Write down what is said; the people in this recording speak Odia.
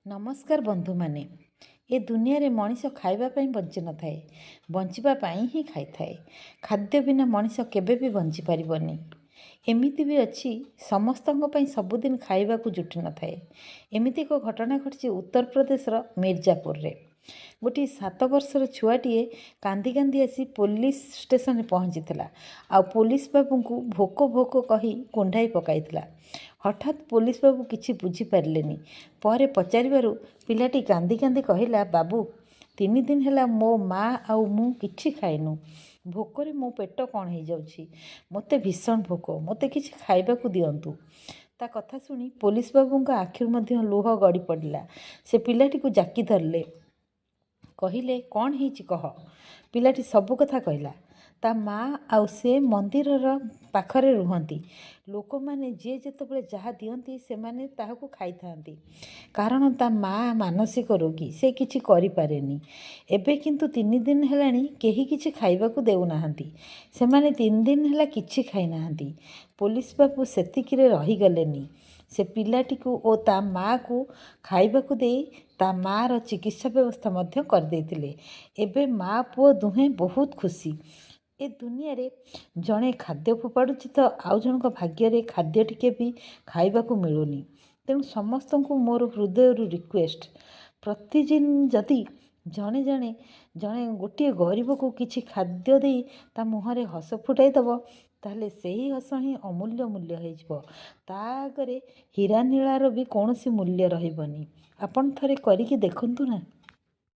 ନମସ୍କାର ବନ୍ଧୁମାନେ, ଏ ଦୁନିଆରେ ମଣିଷ ଖାଇବା ପାଇଁ ବଞ୍ଚିନଥାଏ, ବଞ୍ଚିବା ପାଇଁ ହିଁ ଖାଇଥାଏ। ଖାଦ୍ୟ ବିନା ମଣିଷ କେବେ ବି ବଞ୍ଚିପାରିବନି। ଏମିତି ବି ଅଛି, ସମସ୍ତଙ୍କ ପାଇଁ ସବୁଦିନ ଖାଇବାକୁ ଜୁଟି ନଥାଏ। ଏମିତି ଏକ ଘଟଣା ଘଟିଛି ଉତ୍ତରପ୍ରଦେଶର ମିର୍ଜାପୁରରେ। ଗୋଟିଏ 7 ବର୍ଷର ଛୁଆଟିଏ କାନ୍ଦି କାନ୍ଦି ଆସି ପୋଲିସ ଷ୍ଟେସନରେ ପହଞ୍ଚିଥିଲା ଆଉ ପୋଲିସ ବାବୁଙ୍କୁ ଭୋକ ଭୋକ କହି କୁଣ୍ଢାଇ ପକାଇଥିଲା। ହଠାତ୍ ପୋଲିସ ବାବୁ କିଛି ବୁଝିପାରିଲେନି। ପରେ ପଚାରିବାରୁ ପିଲାଟି କାନ୍ଦି କାନ୍ଦି କହିଲା, ବାବୁ, 3 ଦିନ ହେଲା ମୋ ମା ଆଉ ମୁଁ କିଛି ଖାଇନୁ। ଭୋକରେ ମୋ ପେଟ କ'ଣ ହେଇଯାଉଛି। ମୋତେ ଭୀଷଣ ଭୋକ, ମୋତେ କିଛି ଖାଇବାକୁ ଦିଅନ୍ତୁ। ତା କଥା ଶୁଣି ପୋଲିସ ବାବୁଙ୍କ ଆଖିରୁ ମଧ୍ୟ ଲୁହ ଗଡ଼ି ପଡ଼ିଲା। ସେ ପିଲାଟିକୁ ଜାକି ଧରିଲେ, କହିଲେ, କ'ଣ ହେଇଛି କହ। ପିଲାଟି ସବୁ କଥା କହିଲା। ତା ମା ଆଉ ସେ ମନ୍ଦିରର ପାଖରେ ରୁହନ୍ତି। ଲୋକମାନେ ଯିଏ ଯେତେବେଳେ ଯାହା ଦିଅନ୍ତି ସେମାନେ ତାହାକୁ ଖାଇଥାନ୍ତି, କାରଣ ତା ମା ମାନସିକ ରୋଗୀ, ସେ କିଛି କରିପାରେନି। ଏବେ କିନ୍ତୁ 3 ଦିନ ହେଲାଣି କେହି କିଛି ଖାଇବାକୁ ଦେଉନାହାନ୍ତି। ସେମାନେ 3 ଦିନ ହେଲା କିଛି ଖାଇନାହାନ୍ତି। ପୋଲିସ ବାବୁ ସେତିକିରେ ରହିଗଲେନି। ସେ ପିଲାଟିକୁ ଓ ତା ମାଆକୁ ଖାଇବାକୁ ଦେଇ ତା ମାଆର ଚିକିତ୍ସା ବ୍ୟବସ୍ଥା ମଧ୍ୟ କରିଦେଇଥିଲେ। ଏବେ ମା ପୁଅ ଦୁହେଁ ବହୁତ ଖୁସି। ଏ ଦୁନିଆରେ ଜଣେ ଖାଦ୍ୟ ଫୋପାଡ଼ୁଛି ତ ଆଉ ଜଣଙ୍କ ଭାଗ୍ୟରେ ଖାଦ୍ୟ ଟିକେ ବି ଖାଇବାକୁ ମିଳୁନି। ତେଣୁ ସମସ୍ତଙ୍କୁ ମୋର ହୃଦୟରୁ ରିକ୍ୱେଷ୍ଟ, ପ୍ରତିଦିନ ଯଦି ଜଣେ ଜଣେ ଜଣେ ଗୋଟିଏ ଗରିବକୁ କିଛି ଖାଦ୍ୟ ଦେଇ ତା ମୁହଁରେ ହସ ଫୁଟାଇ ଦେବ, ତାହେଲେ ସେହି ହସ ହିଁ ଅମୂଲ୍ୟ ମୂଲ୍ୟ ହେଇଯିବ। ତା ଆଗରେ ହୀରା ନୀଳାର ବି କୌଣସି ମୂଲ୍ୟ ରହିବନି। ଆପଣ ଥରେ କରିକି ଦେଖନ୍ତୁ ନା।